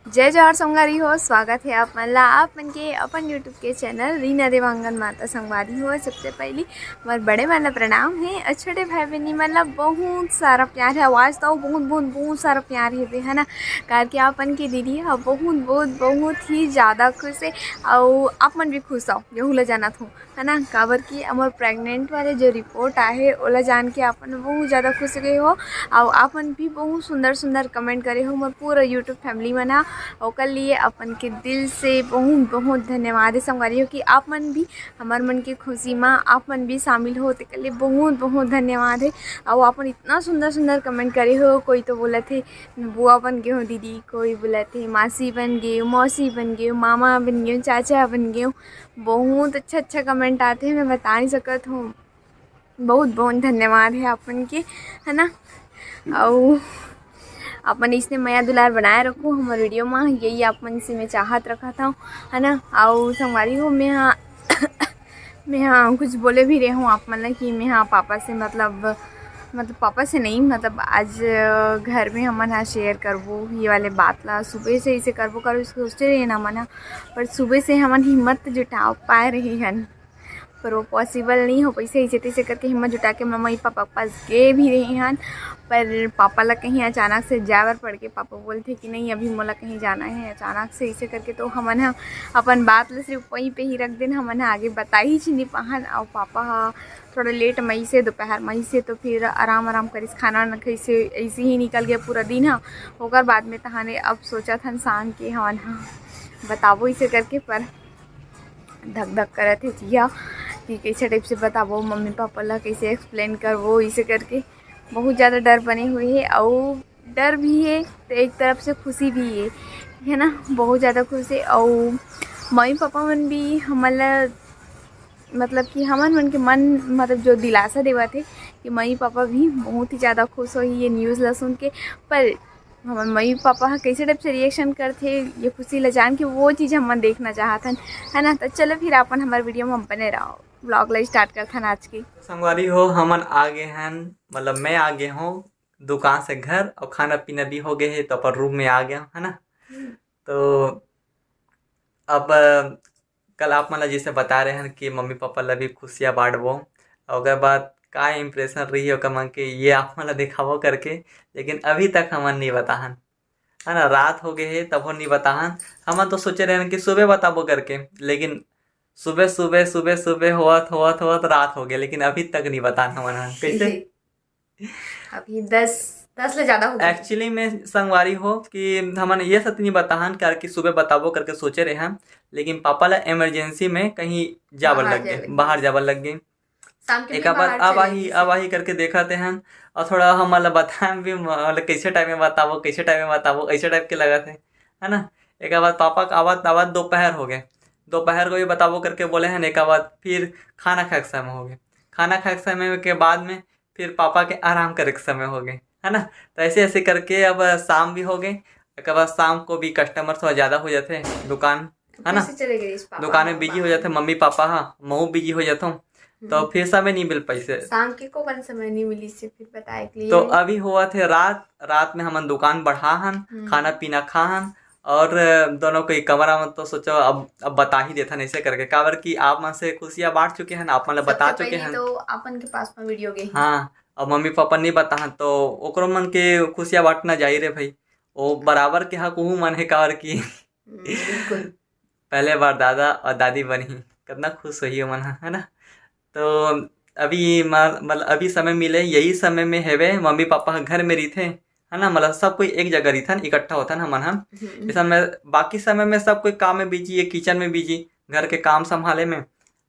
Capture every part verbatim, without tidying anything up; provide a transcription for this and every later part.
जय जोहार संगवारी हो, स्वागत है आप मन ला आप मन के अपन YouTube के चैनल रीना देवांगन माता। संगवारी हो, सबसे पहली हमर बड़े मन ला प्रणाम है और छोटे भाई बहनी मन ला बहुत सारा प्यार है। आवाज तो बहुत बहुत बहुत सारा प्यार है बे, है ना? कार के आप मन के दीदी ह बहुत बहुत बहुत ही ज्यादा खुश है और आप मन भी खुश हो, यहू ला जानत हो, है ना? काबर कि हमर प्रेग्नेंट वाले जो रिपोर्ट आहे, ओला जान के आप मन बहुत ज्यादा खुश हो गए हो। और आप मन भी बहुत सुंदर सुंदर कमेंट करे हो, मोर पूरा YouTube फैमिली मन ह। ओकर लिए आप मन के दिल से बहुत बहुत धन्यवाद है संगवारी हो, कि आप मन भी हमर मन के खुशी मा आप मन भी शामिल हो, तेकर लिए बहुत बहुत धन्यवाद है। और आप मन इतना सुंदर सुंदर कमेंट करे हो, कोई तो बोलत है बुआ बन गए हो दीदी, कोई बोलत है मासी बन गए हो, मौसी बन गए हो, मामा बन गए हो, चाचा बन गए हो। बहुत अच्छा अच्छा कमेंट आते हैं, मैं बता नहीं सकत हूँ। बहुत बहुत धन्यवाद है आप मन के, है ना? अउ आप मन इसने मया दुलार बनाए रखो हमर वीडियो मा, यही आप मन से मैं चाहत रखत हूँ, है ना? अउ संगवारी हो, मैं हा मैं हा कुछ बोले भी रहे हूँ आप मन ला कि मैं हा पापा से, मतलब मतलब पापा से नहीं, मतलब आज घर में हमन हा शेयर करबो ये वाले बात ला। सुबह से इसे करबो करबो सोचे रहे ना मन हा, पर सुबह से हमन हिम्मत जुटा पाए रहे हन, पर वो पॉसिबल नहीं हो पैसे, इसे तैसे करके हिम्मत जुटा के मम्मी पापा के पास गए भी रहे हन। पर पापा ला कहीं अचानक से जाए बर पड़ के, पापा बोलते कि नहीं, अभी मोला कहीं जाना है अचानक से, इसे करके तो हमन ह अपन बात ला सिर्फ वहीं पे ही रख देन, हमन ह आगे बता ही नहीं पाहन। और पापा ह थोड़ा लेट मई से, दोपहर मई से, तो फिर आराम आराम करिस, खाना वाना खाइस, ऐसे ही निकल गया पूरा दिन ह। ओकर बाद में तहाने अब सोचत हन शाम के हमन ह बताबो इसे करके, पर धक धक करत है जिया कि कैसे टाइप से बताबो मम्मी पापा ला, कैसे एक्सप्लेन करबो, इसे करके बहुत ज़्यादा डर बने हुए है। और डर भी है तो एक तरफ से खुशी भी है, है ना? बहुत ज़्यादा खुश है। और मम्मी पापा मन भी हमन ला, मतलब कि हमन मन के मन, मतलब जो दिलासा देवत है कि मम्मी पापा भी बहुत ही ज़्यादा खुश होही ये न्यूज़ ला सुन के। पर हमर मम्मी पापा ह कैसे टाइप से रिएक्शन करथे ये खुशी ला जान के, वो चीज़ हमन देखना चाहत हन, है ना? तो चलो फिर अपन हमारे वीडियो में बने रहो, व्लॉग ला स्टार्ट करथन आज के। संगवारी हो, हमन आ गए हन, मतलब मैं आ गए हूँ दुकान से घर, और खाना पीना भी हो गए है, तो अपन रूम में आ गया, है ना? तो अब कल आप मन ला जैसे बता रहे हैं कि मम्मी पापा ला भी खुशियाँ बांटबो, और ओकर बाद का इम्प्रेशन रही ओकर मन के, ये आप मन ला दिखाबो करके। लेकिन अभी तक हमन नहीं बताहन, है ना? रात हो गए है तब नहीं बताहन। हमन तो सोचे रहन कि सुबह बताबो करके, लेकिन सुबह सुबह सुबह सुबह होवत होवत होवत रात हो गए, लेकिन अभी तक नहीं बताहन हमन ह। कैसे? अभी दस, दस ले ज्यादा हो गए। एक्चुअली में संगवारी हो कि हमन ये सच नहीं बताहन, कार कि सुबह बताबो करके सोचे रहे हम, लेकिन पापा ला इमरजेंसी में कहीं जाबर बाहर लग जाए गए, लग गए। बाहर जाबर लग गए। शाम के एक फिर बार बाहर अब चले आही, गए। अब आही करके देखा थे हम, और थोड़ा हमन ला बताए भी, मतलब कैसे टाइम में बताबो, कैसे टाइम में बताबो, ऐसे टाइप के लगा थे, है ना? एक बाद पापा का आवत आवत दोपहर हो गए, दोपहर को भी बताबो करके बोले हैं। एक बाद फिर खाना खाए के समय हो गए, खाना खाए के समय के बाद में फिर पापा के आराम करे के समय हो गए, है ना? तो ऐसे ऐसे करके अब शाम भी हो गए। एक बाद शाम को भी कस्टमर थोड़ा ज्यादा हो जाते दुकान, है ना? फिर से चले गए इस पापा दुकान में बाहर। बिजी हो जाते मम्मी पापा, हाँ, महू बिजी हो जाता हूँ, तो हम्म। फिर समय नहीं मिल पाइसे। शाम के को कन समय नहीं मिली से फिर बताए के लिए। तो अभी हुआ थे रात, रात में हमन दुकान बढ़ा हन, हम्म। खाना पीना खा हन, और दोनों कोई कमरा में तो सोचो अब, अब बता ही देथन ऐसे करके, काबर कि आप मन से खुशियाँ बांट चुके हैं, आप मन ला बता सबसे चुके पहली हैं। तो अपन के पास में वीडियो गई। हाँ, अब मम्मी पापा नहीं बताहन तो ओकरो मन के खुशियाँ बांटना जाही रे भाई, वो बराबर के हक उहू मन है, काबर कि हम्म, बिल्कुल। पहले बार दादा और दादी बनही, कितना खुश होही ओमन ह, है ना? तो अभी मा-, मतलब अभी समय मिले, यही समय में हेवे, मम्मी पापा ह घर में रहिथे, है ना? मतलब सब कोई एक जगह रहिथन, इकट्ठा होथन हमन ह। हम्म। इस समय, बाकी समय में सब कोई काम में बिजी है, किचन में बिजी, घर के काम संभाले में,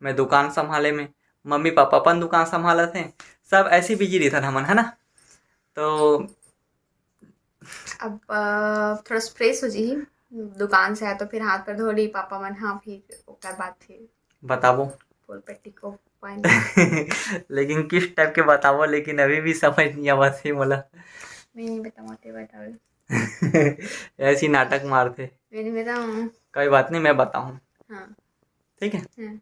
मैं दुकान संभाले में, मम्मी पापा अपन दुकान संभालत हैं, सब ऐसे बिजी रहिथन हमन, है ना? तो अब, अ, थोड़ा फ्रेश हो जाही, दुकान से आए तो फिर हाथ पैर धो ली पापा मन, हाँ, फिर ओकर बाद फिर बताबो। पोल पट्टी को पानी। लेकिन किस टाइप के बताबो, लेकिन अभी भी समझ नहीं आवत है मोला। मैं नहीं बताऊँ, ते बताओ। ऐसी नाटक मारते। मैं नहीं बताऊँ। कोई बात नहीं, मैं बताऊँ। हाँ। ठीक है? हम्म।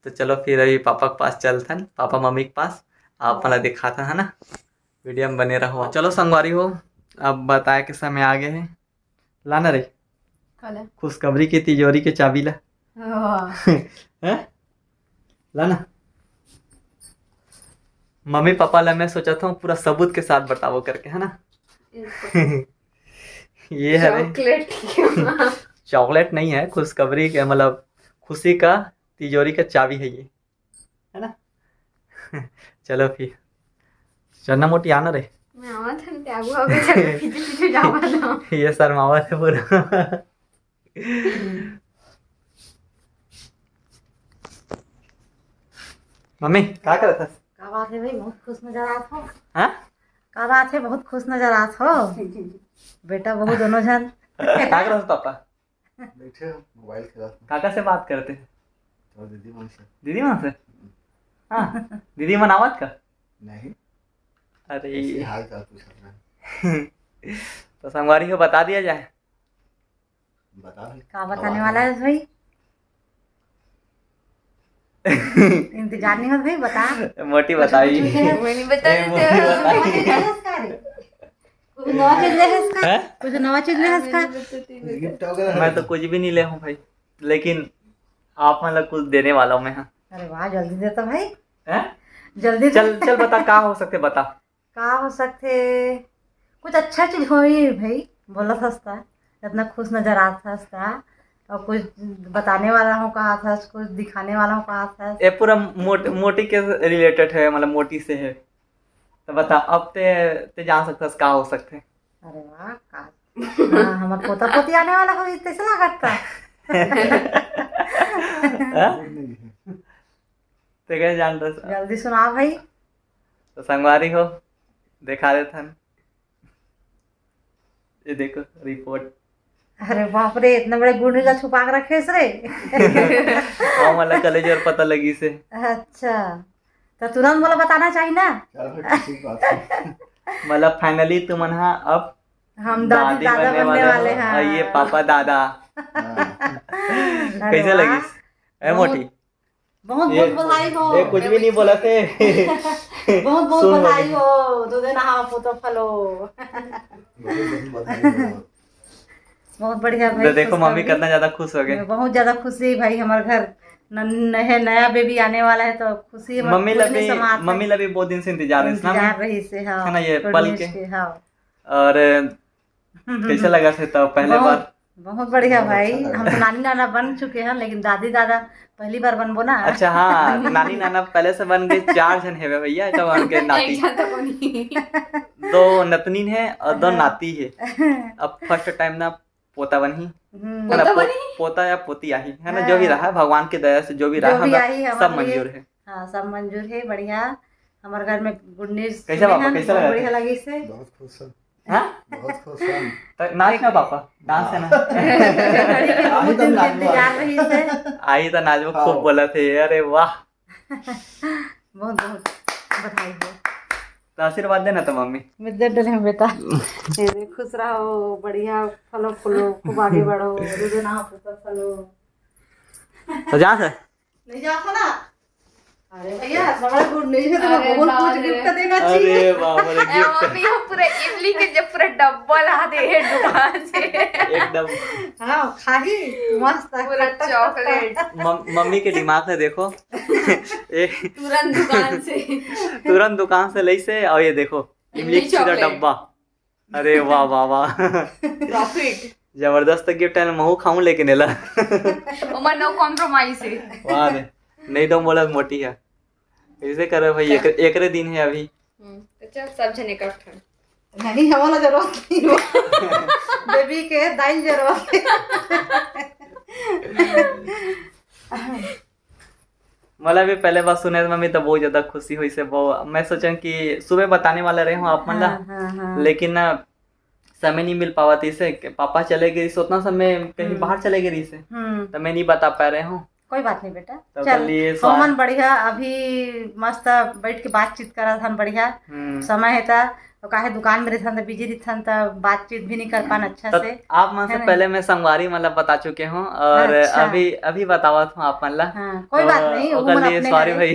तो चलो फिर अभी पापा के पास चलथन, पापा मम्मी के पास, आप मन ला दिखाथन, है ना? वीडियो में बने रहो। चलो संगवारी हो, अब बताए के समय आ गए है, लाना रे। काला? खुशखबरी के तिजोरी के चाबी ला। वाह। हैं? लाना। मम्मी पापा ला मैं सोचा था पूरा सबूत के साथ बताओ करके, है ना? ये तो ये है रे। चॉकलेट। चॉकलेट नहीं है, खुशखबरी के, मतलब, खुशी का तिजोरी का चाबी है ये, है ना? चलो फिर, चलना मोटी, आना रे। मैं आवत हन, ते आगू आगू चल, पीछे पीछे जावत हन। ये शर्मावत है पूरा। मम्मी, का करत हस? का बात है भाई, बहुत खुश नजर आत हो। हाँ? का बात है, बहुत खुश नजर आत हो। बेटा बहू दोनों झन। का करत हस पापा? बैठे हो, मोबाइल खेलत हो। काका से बात करते हैं। और दीदी मन से। दीदी मन से? हाँ, दीदी मन आवत का? नहीं। अरे। ऐसे हाल चाल पूछत रहे। तो संगवारी को बता दिया जाए। बता भाई। का बताने वाला है भाई? इंतजार नहीं होता भाई, बता। मोटी कुछ बताई। कुछ है? मैं नहीं बता ए, देते मोटी हो। बताई। कुछ नवा चीज ले हस का? हैं? कुछ नवा चीज ले हस का? गिफ्ट वगैरह मैं है? तो कुछ भी नहीं ले हूँ भाई, लेकिन आप मतलब कुछ देने वाला हूँ मैं, हाँ। अरे वाह, जल्दी दे तो भाई। हैं? जल्दी दे। चल, चल बता, का हो सकते, बता। का हो सकते? कुछ अच्छा चीज होई भाई, बोलत हस ता, इतना खुश नजर आत हस ता, और कुछ बताने वाला हो कहा था, कुछ दिखाने वाला हो कहा था। ये पूरा मोट-, मोटी के रिलेटेड है, मतलब मोटी से है, तो बता, अब ते, ते जान सकता है का हो सकते। अरे वाह, का, हाँ, हमार पोता पोती आने वाला हो, तैसे लागत था। हाँ? ते कैसे जानता? जल्दी सुना भाई। तो संगवारी हो, दिखा देथन। ये देखो रिपोर्ट। अरे बाप रे, इतना बड़े गुंडी ला छुपा के रखे रे। हाँ, मला कॉलेज और पता लगी से। अच्छा, तो तुरंत बोला बताना चाहिए ना। चलो फिर, किसी बात है। मतलब फाइनली तुमन हा अब हम दादी दादी दादा बनने बनने वाले वाले हो। हैं। और ये पापा दादा। हाँ। अरे कैसे वाह। लगी? ए बहुत मोटी। बहुत, ये, बहुत बधाई हो। ये कुछ भी नहीं बोला थे। बहुत, बहुत सुन बधाई बोली। हो, दो दिन हाँ पोतो फलो। बहुत, बहुत बधाई हो। बहुत बढ़िया भाई, तो देखो, मम्मी खुशखबरी। कितना ज्यादा खुश हो गए। बहुत ज्यादा खुशी भाई, हमारे घर न-, नए, नया बेबी आने वाला है, तो खुशी हमारे मम्मी ला खुशी भी, समाप्त है। मम्मी ला भी बहुत दिन से इंतजार रहिस ना। इंतजार रहिस है, हाँ, है ना, ये थोड़ी पल के। के, हाँ। और हम्म, हम्म, कैसे हम्म। लगा थे तब पहले बहुत, बार? बहुत बढ़िया बहुत भाई। अच्छा लगा। हम तो नानी नाना बन चुके हैं, लेकिन दादी दादा पहली बार बनबो ना। अच्छा, हाँ, नानी नाना पहले से बन गए, चार जन हेवे भैया, तब उनके नाती। एक जन तो बनी। दो नतनीन है और दो हाँ। नाती है। अब फर्स्ट टाइम ना पोता बनही, हम्म। है ना, पोता पो-, बनही? पोता या पोती आही, है ना, हाँ। जो भी रहा, भगवान की दया से जो भी जो रहा, भी हमरा आई, सब हमारे लिए मंजूर है। हाँ, सब मंजूर है, बढ़िया। हमारे घर में गुड न्यूज कैसे सुने बाबा, हैं, कैसे बहुत लगा? बढ़िया लगी से। बहुत खुश है। हाँ? बहुत खुश है। तो नाच ना पापा, डांस है ना। हाँ। बड़ी के बहुत दिन से इंतजार रही से। आई तो नाच में खूब हाँ। बोला थे, अरे वाह। बहुत बहुत बधाई हो। तो आशीर्वाद देना तो मम्मी। मैं दे डले हूँ बेटा। ये दे, खुश रहो, बढ़िया फलो फूलो, खूब आगे बढ़ो, दो दिन आप ऊपर फलो। तो जा सर। नहीं जा ना। अरे भैया, बड़ा गुड न्यूज है, तो अरे बहुत कुछ गिफ्ट देना चाहिए। अरे बाप रे, गिफ्ट। मम्मी हम पूरा इमली के जब पूरा डब्बा ला दे है दुकान से। एकदम। हाँ, खाही मस्त पूरा चॉकलेट। मम्मी के दिमाग है देखो। तुरंत दुकान से। तुरंत दुकान से लई से, और ये देखो इमली का डब्बा। अरे वाह, वाह, वाह। प्रॉफिट। जबरदस्त गिफ्ट है, महू खाऊं लेकिन एला। ओमा नो कॉम्प्रोमाइज है। वाह रे, नहीं तो बोला मोटी है। ऐसे करे भाई, एक, एकरे दिन है अभी। हम्म, तो चल सब जने इकट्ठा। नहीं, हमारा जरूरत नहीं हो। बेबी के दाई जरूरत है। मोला भी पहले बार सुने मम्मी तो बहुत ज्यादा खुशी हुई से, बहुत, मैं सोचें कि सुबह बताने वाला रहे हूँ आप मन ला, हाँ, हाँ, हाँ। लेकिन ना समय नहीं मिल पावा, तो इसे पापा चले गए, उतना समय कहीं हम्म। बाहर चले गए से, हम्म। तो मैं नहीं बता पा रहे हूँ। कोई बात नहीं बेटा, तो चल, कल ये हमन बढ़िया अभी मस्त बैठ के बातचीत करत हन, बढ़िया हम्म। समय है ता, तो काहे दुकान में रहिथन त बिजी रहिथन त बातचीत भी नहीं कर पान अच्छा तो से। आप मन से है ना? पहले मैं संगवारी मन ला बता चुके हूँ और अच्छा। अभी, अभी बतावत हूँ आप मन ला। हाँ, कोई तो बात नहीं, ओकर उमन लिए अपने सॉरी हरे। भाई।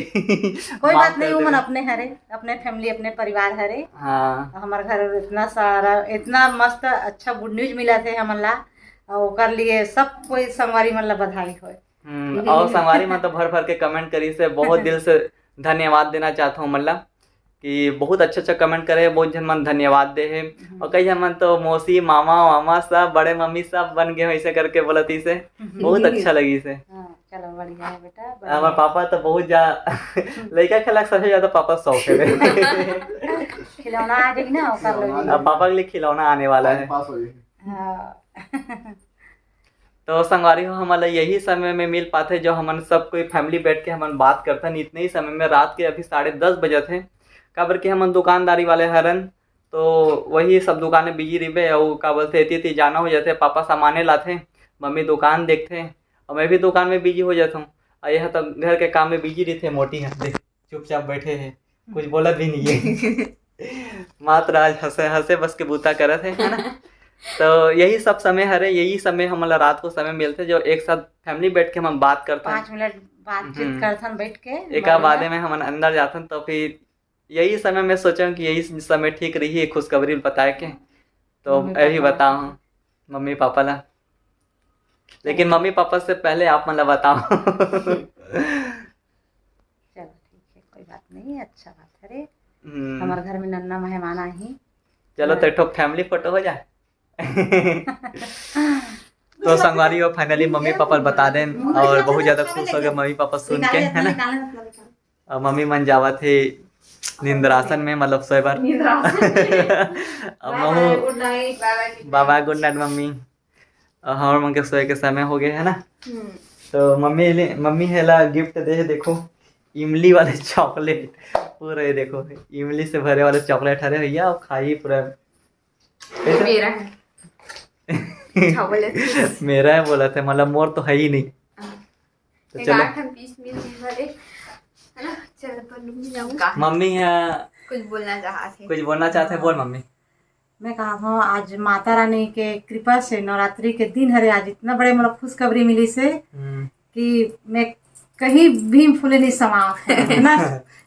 कोई माफ बात नहीं, कर उमन देवे। अपने हरे, अपने फैमिली, अपने परिवार हरे। हाँ। हमार घर इतना सारा, इतना मस्त अच्छा गुड न्यूज मिला थे हमन ला, और ओकर लिए सब कोई संगवारी मन ला बधाई होय। हम्म, ठीक है। और संगवारी मन तो भर भर के कमेंट करी से बहुत दिल से धन्यवाद देना चाहता हूँ, मतलब कि बहुत अच्छा अच्छा कमेंट करे हे, बहुत झन मन धन्यवाद दे हे। हम्म। और कई झन मन तो मौसी, मामा, मामा सब, बड़े मम्मी सब बन गए, ऐसे करके बोलती से बहुत अच्छा लगी से। हाँ, चलो बढ़िया है बेटा, बढ़िया हमारे है। पापा तो बहुत ज्यादा लड़का खेला सबसे ज्यादा पापा शौक है। खिलौना आ जाए ना, ओकर खिलौना लोग। अब पापा के लिए खिलौना आने वाला टाइम है। पास हो जाए। हाँ। तो संगवारी हो, हमन ला यही समय में मिल पाथे, जो हमन सब कोई फैमिली बैठ के हमन बात करथन। इतने ही समय में रात के अभी साढ़े दस बजत हे, काबर कि हमन दुकानदारी वाले हरन, तो वही सब दुकान में बिजी रहिबे। अउ का बोलथे, एती एती जाना हो जाथे, पापा सामाने लाथे, मम्मी दुकान देखथे, और मैं भी दुकान में बिजी हो जाथूँ। और यह तो घर के काम में बिजी रहिथे। मोटी है, देख, चुपचाप बैठे हे, कुछ बोलत भी नहीं है। मात्र आज हंसे हंसे बस के बूता करत हे, है ना? तो यही सब समय हरे, यही समय हमन ला रात को समय मिलथे, जो एक साथ फैमिली बैठ के हमन बात करथन। पाँच मिनट बातचीत हम्म। करथन बैठ के, एका बादे में हमन अंदर जाथन, तो फिर यही समय में सोचें कि यही समय ठीक रही है खुशखबरी बताए के। तो मम्मी अभी पापा बताओ ला। मम्मी पापा ला, लेकिन चलो। मम्मी पापा से पहले आप मन ला बताओ। चलो ठीक है, कोई बात नहीं, अच्छा बात है रे। हम्म। हमारे घर में नन्ना मेहमान आई। चलो तो एक ठो फैमिली फोटो हो जाए। तो संगवारी हो, फाइनली मम्मी पापा बता देन और बहुत ज्यादा खुश हो गए मम्मी पापा सुन के, है ना? और मम्मी मन जावत हे निंद्रासन में, मतलब सोए बर। निंद्रासन में। अब बाय महू बाय, गुड नाइट। बाय बाय, गुड नाइट मम्मी। और हमर मन के सोए के समय हो गए है ना? हम्म। तो मम्मी ले, मम्मी हेला गिफ्ट दे हे, देखो, इमली वाले चॉकलेट। पूरा ये देखो, इमली से भरे वाले चॉकलेट हरे भैया, और खाई पूरा। कैसे? मेरा है। चॉकलेट। मेरा है बोला थे, मतलब मोर तो है ही नहीं। हाँ। तो एक चलो। आठ हम पीस मिल गई भले, है ना? चलो, पर लूंगी जाऊंगा। मम्मी है। कुछ बोलना चाहत हे। कुछ बोलना चाहत हे, बोल मम्मी। मैं कहा था, आज माता रानी के कृपा से नवरात्रि के दिन हरे, आज इतना बड़े मतलब खुशखबरी मिली से हम्म। कि मैं कहीं भी फूले नहीं समा। इतना,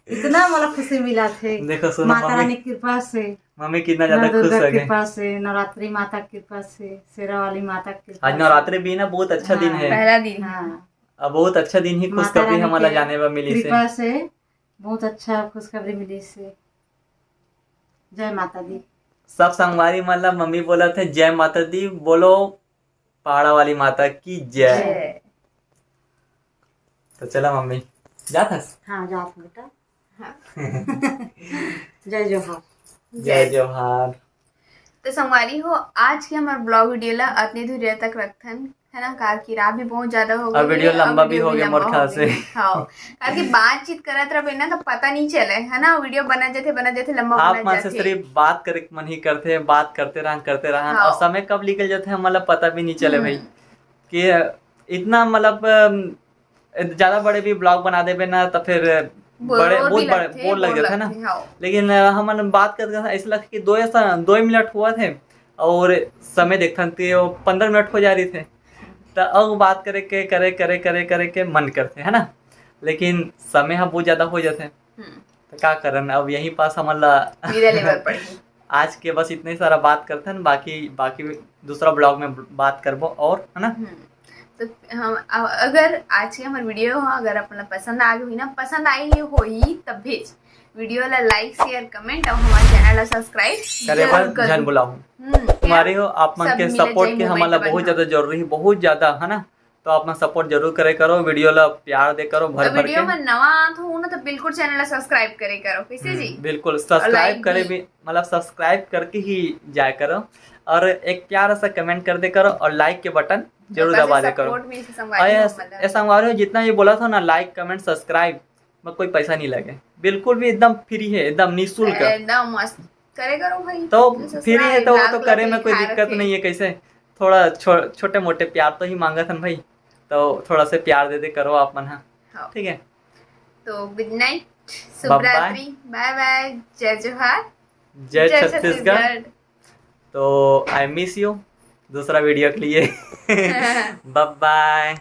इतना मतलब खुशी मिला थे। देखो, सुनो माता मम्मी। रानी कृपा से, मम्मी कितना ज्यादा नव दुर्गा खुश हो गए। कृपा से, नवरात्रि माता कृपा से, शेरा वाली माता कृपा आज से। नवरात्रि भी ना, बहुत अच्छा दिन हाँ। है। पहला दिन। हाँ। अब बहुत अच्छा दिन ही माता खुशखबरी रानी हमला के जाने बर मिली से। कृपा से बहुत अच्छा खुशखबरी मिली से। जय माता दी। सब संगवारी मन ला मम्मी बोलत हे, "जय माता दी।" बोलो, पहाड़ा वाली माता की जय। जय। तो चला मम्मी, जात हस? हाँ, जात हूँ बेटा। हाँ। जय जोहार। जय जोहार। तो संगवारी हो, आज के हमार ब्लॉग वीडियो ला अतने दूरिया तक रखथन, है ना, कार की रात भी बहुत ज्यादा हो और गई वीडियो है, और लंबा भी वीडियो हो भी गया लंबा मोर हो ख्याल से। गई। हाँ, कार की बातचीत करत रहबे ना तो पता नहीं चले, है ना, वीडियो बना जाथे, बना जाथे, लंबा आप बना मन से जाथे। सिर्फ बात करे के मन ही करथे, बात करते रहन, करते रहन, हाँ। और समय कब निकल जाथे हमन ला पता भी नहीं चले भाई, हम्म। कि इतना मतलब, अम, ज्यादा बड़े भी ब्लॉग बना देबे ना तो फिर बोर, बड़े, बोर बहुत भी बड़े, लगथे, बोर लग बोर जाथे ना। लगथे, हाँ। लेकिन, अ, हमन बात करते हैं, ऐसा लगथे कि दो ऐसा, दो मिनट हुआ थे और समय देखथन ते वो पंद्रह मिनट हो जा रही थे। तो अब बात करे के, करे, करे, करे, करे के मन करथे, है ना? लेकिन समय ह बहुत ज्यादा हो जाथे। हम्म। तो का करन, अब यही पास हमन ला विदा लेबर पड़ही। आज के बस इतने सारा बात करथन, बाकी, बाकी दूसरा ब्लॉग में बात करबो और, है ना? हम्म। तो हम, अ-, अगर आज के हमर वीडियो ह, अगर अपन ला पसंद आ गई ना, पसंद आई ही होही, तब भेज वीडियो ला like, share, comment और हमारे चैनल ला subscribe करे जरूर बर करो। झन भुलाहू। हम्म, तुम्हारी हो, आप मन सब के मिले support जय के हमन ला मोबाइल बहुत बना। ज्यादा जरूरी है, बहुत ज्यादा, है ना? तो आप मन support जरूर करे करो, वीडियो ला प्यार दे करो भर और भर वीडियो के। में नवा आत हो ना, तो बिल्कुल चैनल ला subscribe करे करो, कैसे हम्म, जी? बिल्कुल, और subscribe like करे भी। भी, मतलब subscribe करके ही जाया करो और एक प्यारा सा comment कर दे करो और like के बटन जरूर दबा दे करो। Support मिलथे संगवारी और हो, ऐस-, मतलब। ऐसा संगवारी हो, जितना ये बोला था ना, like, comment, subscribe, में कोई पैसा नहीं लगे, बिल्कुल भी एकदम free है, एकदम निशुल्क। एकदम मस्त करे करो भाई। तो जो subscribe free है तो वो तो करे में कोई दिक्कत नहीं है, कैसे थोड़ा छो-, छोटे मोटे प्यार तो ही मांगत हन भाई, तो थोड़ा से प्यार दे दे करो आप मन हा। हाँ। ठीक है, तो good night, bye bye। शुभ रात्रि, bye bye, जय जोहार। जय छत्तीसगढ़। तो I miss you। दूसरा वीडियो के लिए बाय बाय।